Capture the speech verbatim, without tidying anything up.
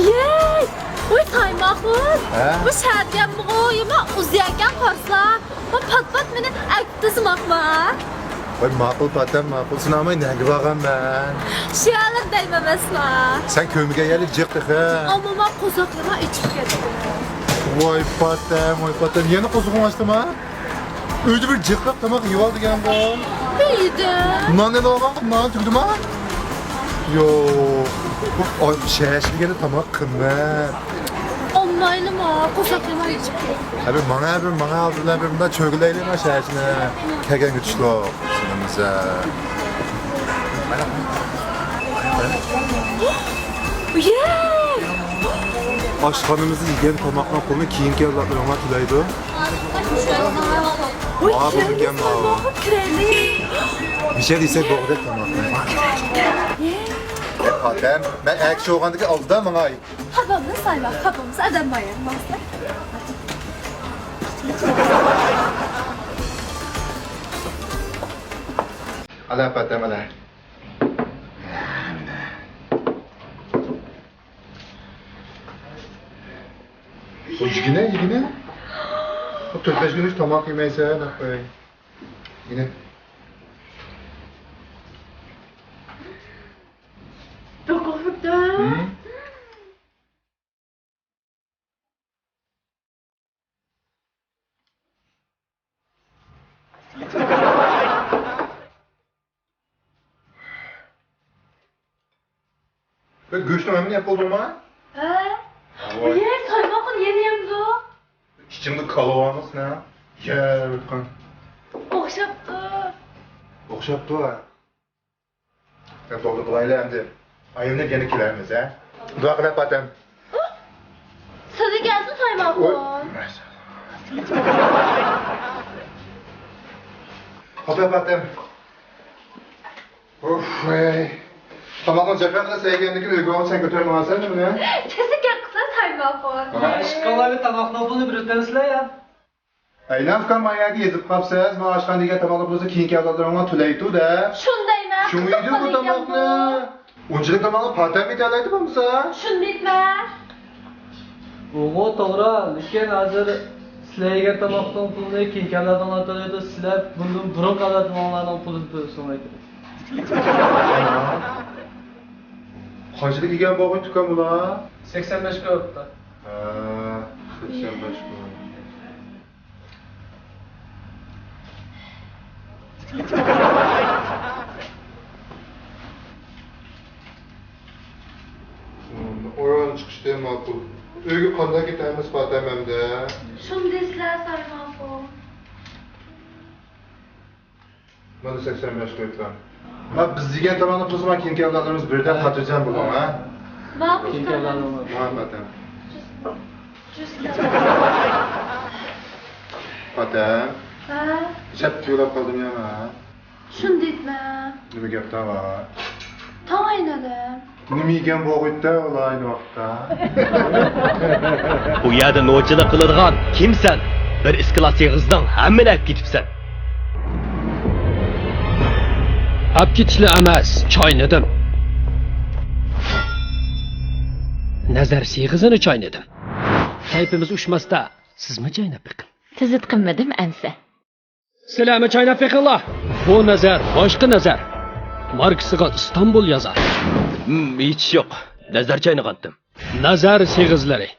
يەي! ۋاي سايماقۇل! ھە؟ بۇ شەھەردە يەممىغۇ يېمە ئۇزىيەكەن قارىسا. ما پات-پات مېنى ئەكىپ تۇرسىماقما؟ ۋاي ماقۇل پاتەم، ماقۇل. سېنى ئالماي نەگە بارغان مەن؟ شۇ يەرلەر دەيمەن ئەمەسما؟ سەن كۆرمىگەن يەرلىك جىق تېخى. ئەمما ما قورساقلىرىم ئېچىپ كەتتى. ۋاي پاتەم، ۋاي پاتەم. يەنە قورسىقىڭ ئاچتىما؟ ئۆيدە بىر جىقراق تاماق يېۋال دېگەنغۇ. يېدىم. نان ئېلىۋالغانغۇ، نان تۈگىدىما؟ يوق. بۇ ئاي، شەھەر ئىچىدە يەنە تاماق قىممەت. ئالمايلىما، قورساقلىرىم ئېچىپ كەتتى. ھە، بىر ماڭا، بىر ماڭا، بىر، بىر مۇنداق چۆگىلەيلى ما شەھەر ئىچىنى. كەلگەنگە چۈشلۈق. سىنىمىزە. يەي! ئاشخانىمىزدا يېگەن تاماقنىڭ پۇلىنى كېيىنكى ئەۋلادلىرىڭلار تۆلەيدۇ. ۋاي، ماۋۇ كېرەكلىك ئىكەن، ماۋۇ. كېرەكلىك. نېچە دېسەك بولغۇدەك تاماقنى. ئادەم، مەن ئەكشى بولغاندىكى ئالدىدا ماڭاي. خاپامدىن سايما، خاپامسا ئادەم بايان ماڭسا. ئەلە پاتەم، ئەلە. بۇ يېگىنە، يېگىنە. بۇ تۆت بەش كۈن تاماق يېمەيسەن، ئاخىر. يېگىنە. بۇ قوپۇپتۇ. ھىم؟ بىر گۆشنىڭ ھەممىنى يەپ بولدۇڭما؟ ھە. ۋاي. يەي، سايماقنى يەنە يەمدۇ؟ ئىچىڭدە كالا بارمۇ سېنىڭ؟ يەۋاتقان. ئوخشاپتۇ. ئوخشاپتۇ، ھە. يا، بولدى، بولايلى ئەمدى. ئايلىنىپ يەنە كېلەرمىز، ھە؟ دۇئا قىلە پاتەم. سىزگە كەلسۇن سايماقۇل. پاتەم، پاتەم. ئۇف، ۋەي. تاماقنى جاپا قىلىپ سەيگەندىن كېيىن ئۆيگە بارغاندا سەن كۆتۈرۈپ ماڭىسەن نېمىنى؟ كەلسە گەپ قىلسا سايماقۇل. ھە. ئىشقىلىپ تاماقنىڭ پۇلىنى بېرىۋېتەمسىلەر يا؟ ئەينەن ئۇكام، ما يەرگە يېزىپ قاپسىز، ما ئاشخانا دېگەن تاماقنى بولسا كېيىنكى ئەۋلادلىرىڭلار تۆلەيدۇ دەپ. شۇنى دەيمەن، شۇڭا يېدىڭغۇ تاماقنى. ئۇنچىلىك تاماقنى پاتەم يېتەلەيدۇ بولمىسا. شۇنى دەيمەن. ئۇغۇ توغرا، لېكىن ھازىر سىلەر يېگەن تاماقنىڭ پۇلىنى كېيىنكى ئەۋلادىڭلار تۆلەيدۇ، سىلەر بۇندىن بۇرۇنقى ئەۋلادىڭلارنىڭ پۇلىنى تۆلىسىڭلار كېرەك. قانچىلىك يېگەن بولغىيتتۇكەن بۇلار؟ سەكسەن بەش كوي بوپتۇ. ھە، سەكسەن بەش كوي. ئوران چىقىشتى ماقۇل. ئۆيگە قانداق كېتەمىز پاتەم ئەمدى؟ شۇندىسىلەر سايماقۇل. مانا سەكسەن بەش كوي. ما بىز يېگەن تاماقنى قىلسا، ما كېيىنكى ئەۋلادلىرىمىز بىردەم خاتىرجەم بولۇڭ، ھە؟ ماقۇل. كېيىنكى ئەۋلادلىرىمىز. ماقۇل، پاتەم. پاتەم. ھە؟ شەپ يولاپ قالدىم يا، ھە؟ شۇنى دەيتمەن. نېمە گەپ تاۋا؟ تاڭ ئاينىدىم. نېمە يېگەن بولغىيتتى ئۇلار ئاينى ۋاقىتتا؟ بۇ يەردە نوچىلىق قىلىدىغان كىمسەن؟ بىر ئىككىلا سېغىزدىڭ، ھەممىنى ئەپ كېتىپسەن. ئەپ كېتىشلا ئەمەس، چاينىدىم. نەزەر سېغىزىنى چاينىدىم. كەيپىمىز ئۇشماستا، سىزمۇ چايناپ بېقىڭ. تۈزۈت قىلمىدىم ئەمسە. سىلەرمۇ چايناپ بېقىڭلار. بۇ نەزەر باشقا نەزەر. ماركىسىغا ئىستانبۇل يازار. ھىم، ھېچ يوق. نەزەر چاينىغانتىم. نەزەر سېغىزلىرى.